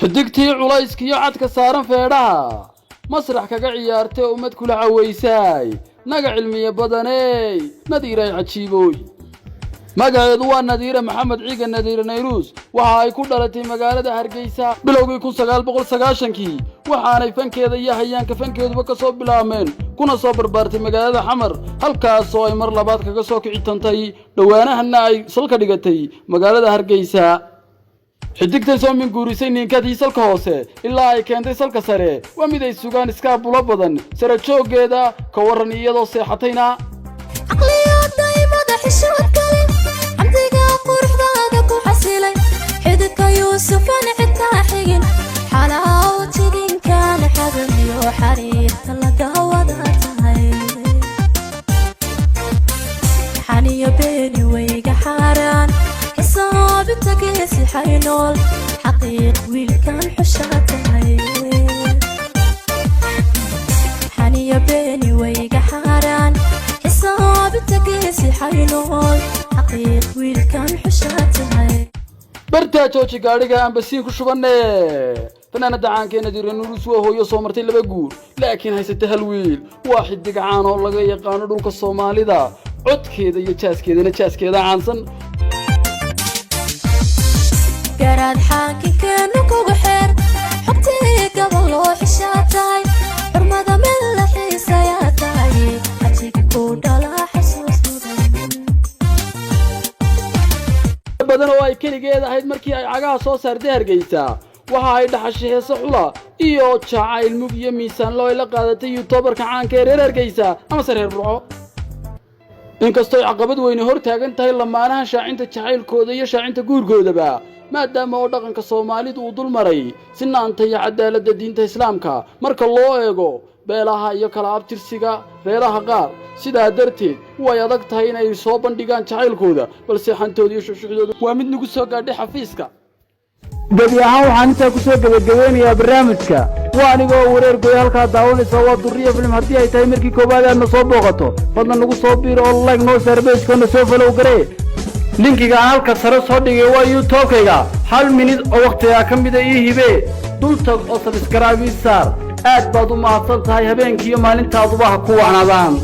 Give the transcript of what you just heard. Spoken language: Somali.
Xidigtii culayskiyo cadka saaran feedhaha masrax kaga ciyaartay, ummad kula cawaysaay, naga cilmiye badaney, Nadiiray cajiibooy. Magaceedu waa Nadiire Maxamed Ciiga, Nadiire Nayruus. Waxa ay ku dhalatay magaalada Hargeysa bilowgii 1990-kii, waxaanay fankeeda iyo hayaanka fankeeduba ka soo bilaabmeen kuna soo barbaartay magaalada Xamar, halkaasoo ay mar labaad kaga soo kici tantay, dhowaanahanna ay salka dhigatay magaalada Hargeysa. Xidigtan soo minguurisay niinkadii salka hoose ilaa ay keentay salka sare waa mid ay sugaan iskaabulo badan sare jooggeeda ka warran iyadoo seexatayna. Caqliyo daymada xishood kale, xamdiga quruxdaada ku xasilay, xididka Yuusufan cidkaa xigin, xalaaw jidinkaana xagan iyo xariirta laga wada tahay, xaniyo beeni wayga xaaraan, xisaabinta geesi xaynool, xaqiiq wiilkan xushaa tahay. Xaniyo beeni wayga xaaraan, xisaabinta geesi xaynool, xaqiiq wiilkan xushaa tahay. Bartaa jooji gaadhiga, aan basiin ku shubanne. Fanaanada caankee Nadiire Nuurus waa hooyo soo martay laba guur, laakiin haysata hal wiil. Waa xidig caan oo laga yaqaano dhulka Soomaalida, codkeeda iyo jaaskeedana jaaskeeda caansan. Garaad xaakinkeenu kugu xeer, xogtii gabal loo xishaa tahay, xurmada meel la xiisayaa tahay, xajiga ku dhalaa xasuus mudan. Badan oo ay keligeed ahayd markii ay cagaha soo saartay Hargeysa, waxa ay dhaxashay heese xula iyo jacayl mug iyo miisaanlo ay la qaadatay youtuberka caanka ee reer Hargeysa amase reer Burco. Inkastoo ay caqabad weyne hor taagan tahay lamaanaha shaacinta jacaylkooda iyo shaacinta guurkoodaba, maadaama oo dhaqanka Soomaalidu uu dul maray sinaanta iyo cadaaladda diinta Islaamka marka loo eego beelaha iyo kala abtirsiga reeraha qaar, sidaa darteed way adag tahay inay soo bandhigaan jacaylkooda, balse xantooda iyo shuxshuxdooda waa mid nagu soo gaadhay xafiiska. Gebi ahaan waxaan intaa ku soo gebagabeynayaa barnaamijka. Waa anigoo wareer gooy, halkaa daawanaysa waa Duriya Film. Haddii ay tahay markii koowaad aadna soo booqato, fadlan nagu soo biiro oo like noo saar page-kana soo follow garee. Linkiga aan halka sare soo dhigay waa YouTube-kayga. Hal minid oo wakhtigaa ka mida ii hibee, dul tag oo subscribe ii saar. Aad baad u mahadsan tahay. Habeenkiiyo maalintaaduba ha ku wacnaadaan.